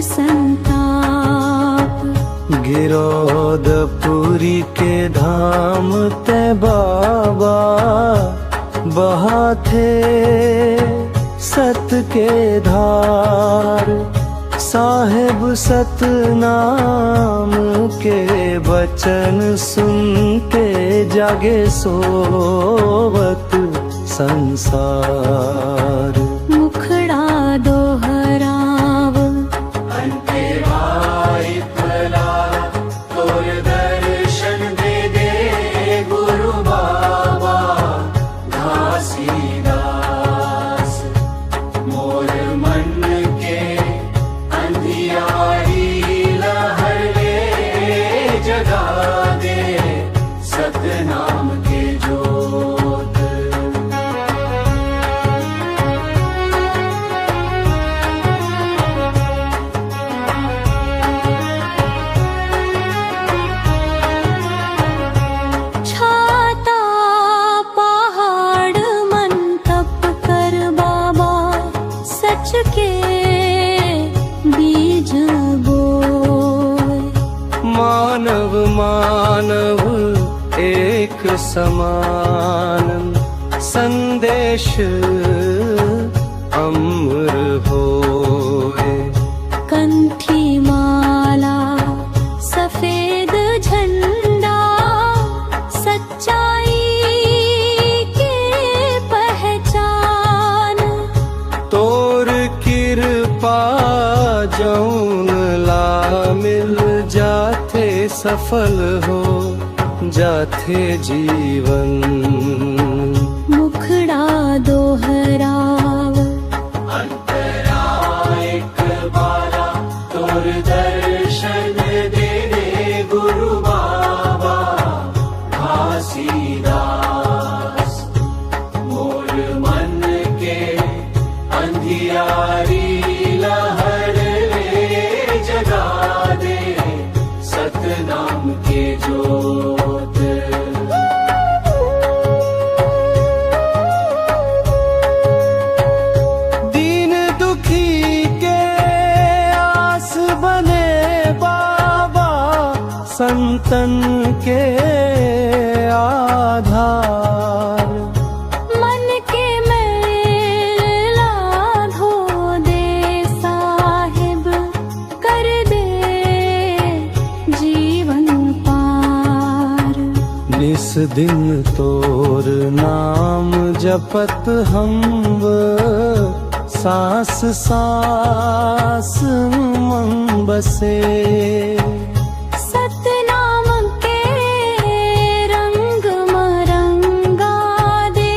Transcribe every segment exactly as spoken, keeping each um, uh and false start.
संताप। गिरौदपुरी के धाम ते बाबा, बहाथे सत के धार। साहेब सतनाम के बचन सुनते, जागे सोवत संसार। मुखड़ा दोहराव। अंतेवाई फला तोर दर्शन दे दे गुरु बाबा घासीदास। मोर मन के अंधियारी लहर ले जगा दे सतनाम के जोत। छाता पहाड़ मन तप कर बाबा, सच के बीज बोए। मानव मानव एक समान, संदेश अमर होए। कंठी माला सफेद झंडा, सच्चाई के पहचान। तोर कृपा जौन ला मिल जाथे, सफल हो जाथे जीवन। मुखड़ा दोहराव। अंतरा एक बारा तोर दर्शन दे दे गुरु बाबा घासीदास। मोर मन के अंधियारी लहर ले जगा दे सतनाम के जोत। दीन दुखी के आस बने बाबा, संतन के आधार। मन के मैला धो दे साहेब, कर दे जीवन पार। निस दिन तोर नाम जपत हम, सांस सांस मन बसे। सतनाम के रंग म रंगा दे,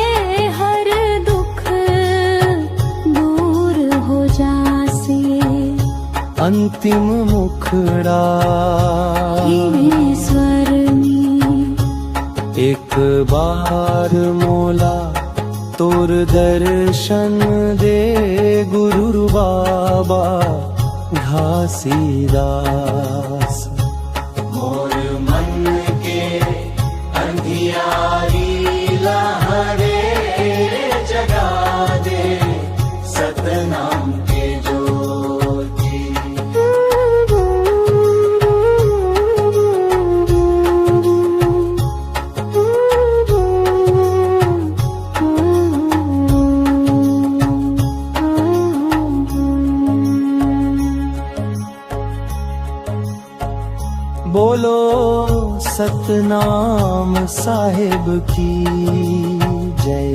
हर दुख दूर हो जासे। अंतिम मुखड़ा। हे स्वर में। एक बार मोला तोर दर्शन दे गुरु बाबा घासीदास। मोर मन के अंधियारी लहरे जगा दे सतनाम के ज्योति। बोलो सतनाम साहेब की जय।